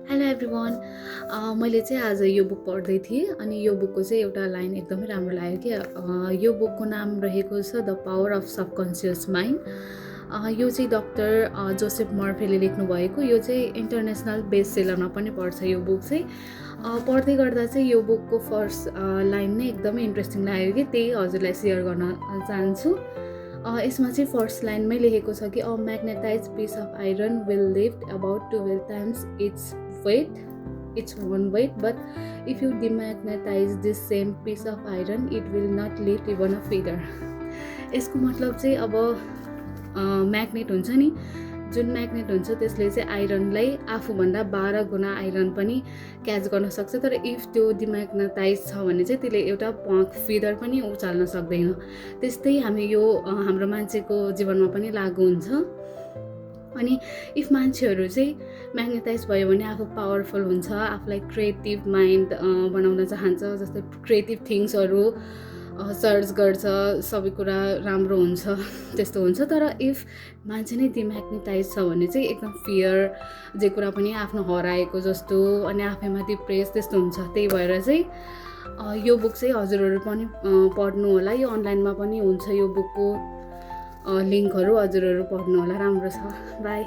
Hello everyone. मैले चाहिँ आज यो बुक पढ्दै थिएँ अनि यो बुकको चाहिँ एउटा लाइन एकदमै राम्रो लाग्यो कि यो बुकको नाम रहेको छ the power of subconscious mind. यो चाहिँ डक्टर जोसेफ मर्फीले लेख्नुभएको, यो चाहिँ इन्टरनेसनल बेस्ट सेलरमा पनि पर्छ। यो बुक चाहिँ पढ्दै गर्दा चाहिँ यो बुकको फर्स्ट लाइन नै एकदमै इन्ट्रेस्टिङ लाग्यो कि त्यही हजुरलाई सेयर गर्न चाहन्छु। यसमा चाहिँ फर्स्ट लाइनमै लेखेको छ कि a magnetise piece of iron will lift about 12 times its own weight, but if you demagnetize this same piece of iron it will not lift even a feather। यसको मतलब चाहिँ अब म्याग्नेट हुन्छ नि, जुन म्याग्नेट हुन्छ त्यसले चाहिँ आइरनलाई आफूभन्दा 12 गुणा आइरन पनि क्याच गर्न सक्छ। तर इफ त्यो डिम्याग्नेटाइज छ भने चाहिँ त्यसले एउटा फिदर पनि उचाल्न सक्दैन। त्यस्तै यो हाम्रो मान्छेको जीवनमा पनि लागु हुन्छ। अनि इफ मान्छेहरू चाहिँ म्याग्नेटाइज भयो भने आफू पावरफुल हुन्छ, आफूलाई क्रिएटिभ माइन्ड बनाउन चाहन्छ, जस्तै क्रिएटिभ थिङ्सहरू सर्च गर्छ, सबै कुरा राम्रो हुन्छ, त्यस्तो हुन्छ। तर इफ मान्छे नै डिम्याग्नेटाइज छ भने चाहिँ एकदम फियर, जे कुरा पनि आफ्नो हराएको जस्तो, अनि आफैमा डिप्रेस त्यस्तो हुन्छ। त्यही भएर चाहिँ यो बुक चाहिँ हजुरहरू पनि पढ्नु होला। यो अनलाइनमा पनि हुन्छ, यो बुकको लिङ्कहरू हजुरहरू पढ्नु होला, राम्रो छ। बाई।